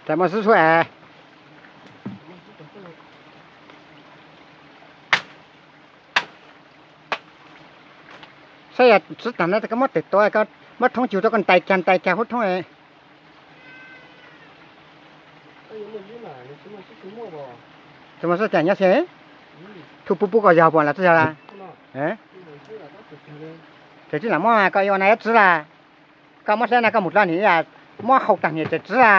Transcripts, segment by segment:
Tais muaj xwb suab es. Saib yog txiv tag na koj muab tes tua, koj muab thoob cug rau koj ntais kiag ntais kiag huab thoob. Tsis muaj xwb cas nyob xwb. Thuj pub pub koj yog puas los tsis yog la? Ces tsis lam muab koj ib ua na ib txiv la. Koj muab hleb na koj mus dlo niam, muab hau tag niam ces txiv la.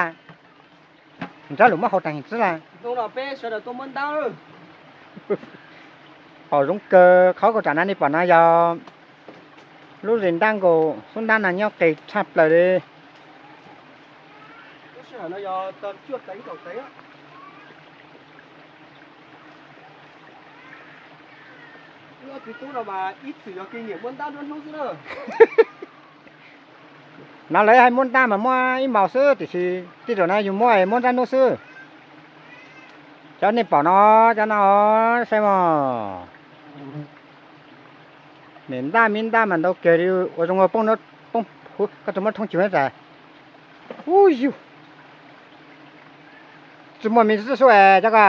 Nrab lus muab hau tag niam txiv la. Pom zoo kawg qhov kuv tsam na nej pom no yog lub zes ntab nkaus xub ntab no nyob qis tshaj plaws li. No lawv hais muab ntab mas muab ib maus xwb tiam sis tej zaum no yus muab muab nrab hnub xwb. Cov nej pom no, cov no saib mog. Niam ntab me ntab mas ntau kiag li ua zoo ua poob, poob, koj tsis muab thoob cug tas. Ub yug, tsis muaj me xwb suab es cov ko.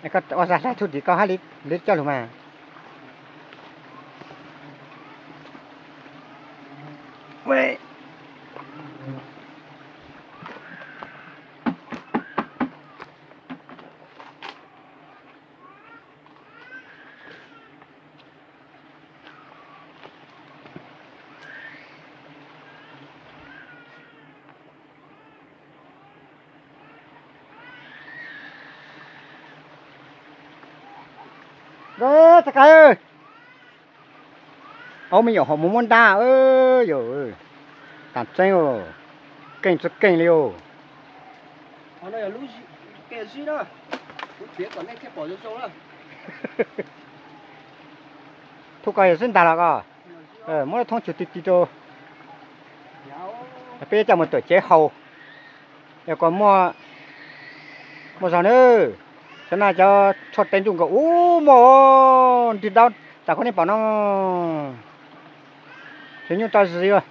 Koj ua zaj hlais txhub tim koj hab li coj lug mas. Txoj kab, aub me nyuam hauv mus muab ntab, yog tas tseeb, keej tsis keej li os. Thub koj yog xwb ntag los koj muab thoob cug ti ti rau. Peb coj mus tuam cev haus, yog koj muaj, muaj zog na. Xyov na cov tshuaj teb ntuj nkaus ub muaj nrig daub tas koj nej pom no. Xyov nyuj tso zis.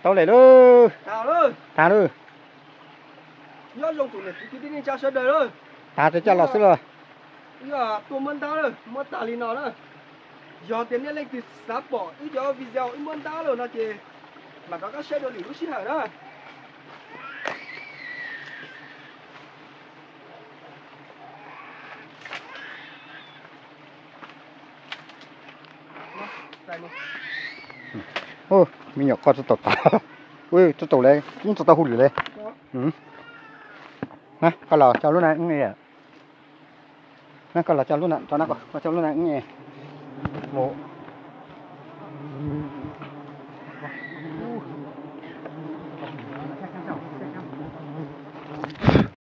Tau lawm lauj. Tag lauj. Nyob zoo tus niam txiv kwv tij neej tsa sawv daws lauj. Tag tes coj los xwb lauj. Wb tuaj muab ntab lawm, muab tag li no na. Yog tias nej leej twg xav pom wb cov video wb muab ntab lawm no ces mam rov qab saib dua lwm lub sij hawm na. Me nyuam qoj tsis tau tas, tsis tau le, tsis tau hu lwm le. Koj los coj lub na, koj los coj lub na, coj lub na, mus.